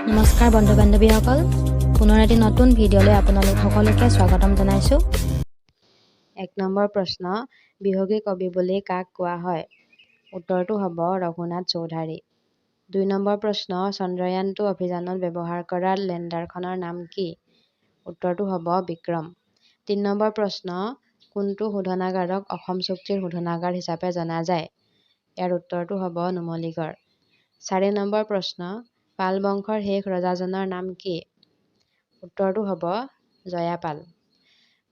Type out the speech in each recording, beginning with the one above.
নমস্কাৰ বন্ধু বান্ধৱীসকল, পুনৰ এটি নতুন ভিডিঅ'লৈ আপোনালোক সকলোকে স্বাগতম জনাইছোঁ। 1 নম্বৰ প্ৰশ্ন, বিহগী কবি বুলি কাক কোৱা হয়? উত্তৰটো হ'ব ৰঘুনাথ চৌধাৰী। 2 নম্বৰ প্ৰশ্ন, চন্দ্ৰয়ান-2 অভিযানত ব্যৱহাৰ কৰা লেণ্ডাৰখনৰ নাম কি? উত্তৰটো হ'ব বিক্ৰম। 3 নম্বৰ প্ৰশ্ন, কোনটো শোধনাগাৰক অসম চুক্তিৰ শোধনাগাৰ হিচাপে জনা যায়? ইয়াৰ উত্তৰটো হ'ব নুমলীগড়। 4 নম্বৰ প্ৰশ্ন, পাল বংশৰ শেষ ৰজাজনৰ নাম কি? উত্তৰটো হ'ব জয়াপাল।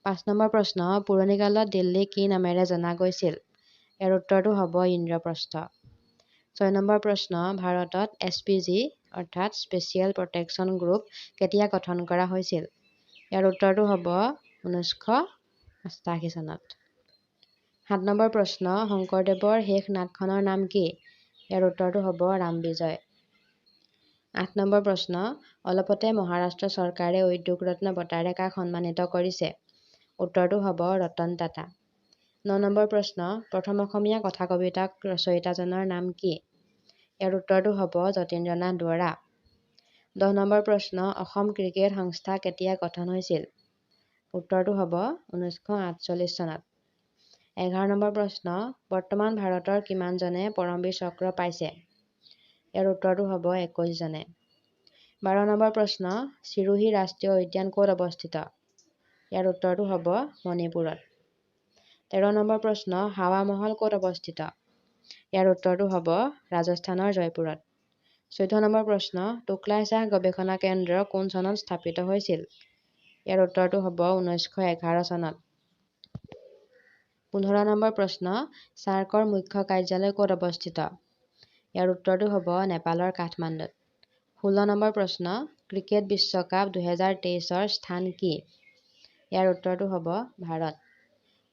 5 নম্বৰ প্ৰশ্ন, পুৰণি কালত দিল্লীক কি নামেৰে জনা গৈছিল? ইয়াৰ উত্তৰটো হ'ব ইন্দ্ৰপ্ৰস্থ। 6 নম্বৰ প্ৰশ্ন, ভাৰতত এছপিজি অৰ্থাৎ স্পেচিয়েল প্ৰটেকশ্যন গ্ৰুপ কেতিয়া গঠন কৰা হৈছিল? ইয়াৰ উত্তৰটো হ'ব 1988 চনত। 7 নম্বৰ প্ৰশ্ন, শংকৰদেৱৰ শেষ নাটখনৰ নাম কি? ইয়াৰ উত্তৰটো হ'ব ৰামবিজয়। 8 নম্বৰ প্ৰশ্ন, অলপতে মহাৰাষ্ট্ৰ চৰকাৰে উদ্যোগ ৰত্ন বঁটাৰে কাক সন্মানিত কৰিছে? উত্তৰটো হ'ব ৰতন টাটা। 9 নম্বৰ প্ৰশ্ন, প্ৰথম অসমীয়া কথা কবিতা ৰচয়িতাজনৰ নাম কি? ইয়াৰ উত্তৰটো হ'ব যতীন্দ্ৰনাথ দুৱৰা। 10 নম্বৰ প্ৰশ্ন, অসম ক্ৰিকেট সংস্থা কেতিয়া গঠন হৈছিল? উত্তৰটো হ'ব 1948 চনত। 11 নম্বৰ প্ৰশ্ন, বৰ্তমান ভাৰতৰ কিমানজনে পৰমবীৰ চক্ৰ পাইছে? ইয়াৰ উত্তৰটো হ'ব 21 জনে। 12 নম্বৰ প্ৰশ্ন, চিৰোহী ৰাষ্ট্ৰীয় উদ্যান ক'ত অৱস্থিত? ইয়াৰ উত্তৰটো হ'ব মণিপুৰত। 13 নম্বৰ প্ৰশ্ন, হাৱা মহল ক'ত অৱস্থিত? ইয়াৰ উত্তৰটো হ'ব ৰাজস্থানৰ জয়পুৰত। 14 নম্বৰ প্ৰশ্ন, টোকলাই চাহ গৱেষণা কেন্দ্ৰ কোন চনত স্থাপিত হৈছিল? ইয়াৰ উত্তৰটো হ'ব 1911 চনত। 15 নম্বৰ প্ৰশ্ন, ছাৰ্কৰ মুখ্য কাৰ্যালয় ক'ত অৱস্থিত? ইয়াৰ উত্তৰটো হ'ব নেপালৰ কাঠমাণ্ডুত। 16 নম্বৰ প্ৰশ্ন, ক্ৰিকেট বিশ্বকাপ 2023ৰ স্থান কি? ইয়াৰ উত্তৰটো হ'ব ভাৰত।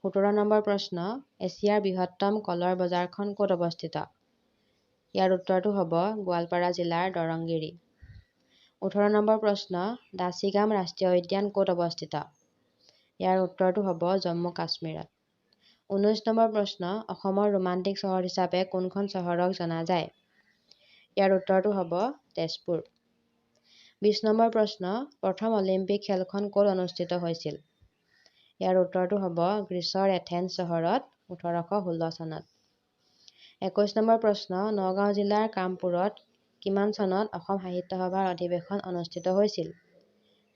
17 নম্বৰ প্ৰশ্ন, এছিয়াৰ বৃহত্তম কলৰ বজাৰখন ক'ত অৱস্থিত? ইয়াৰ উত্তৰটো হ'ব গোৱালপাৰা জিলাৰ দৰংগিৰি। 18 নম্বৰ প্ৰশ্ন, দাচিগাম ৰাষ্ট্ৰীয় উদ্যান ক'ত অৱস্থিত? ইয়াৰ উত্তৰটো হ'ব জম্মু কাশ্মীৰত। 19 নম্বৰ প্ৰশ্ন, অসমৰ ৰোমান্টিক চহৰ হিচাপে কোনখন চহৰক জনা যায়? ইয়াৰ উত্তৰটো হ'ব তেজপুৰ। 20 নম্বৰ প্ৰশ্ন, প্ৰথম অলিম্পিক খেলখন ক'ত অনুষ্ঠিত হৈছিল? ইয়াৰ উত্তৰটো হ'ব গ্ৰীচৰ এথেন্স চহৰত 1816 চনত। 21 নম্বৰ প্ৰশ্ন, নগাঁও জিলাৰ কামপুৰত কিমান চনত অসম সাহিত্য সভাৰ অধিৱেশন অনুষ্ঠিত হৈছিল?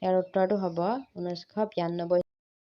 ইয়াৰ উত্তৰটো হ'ব 1992।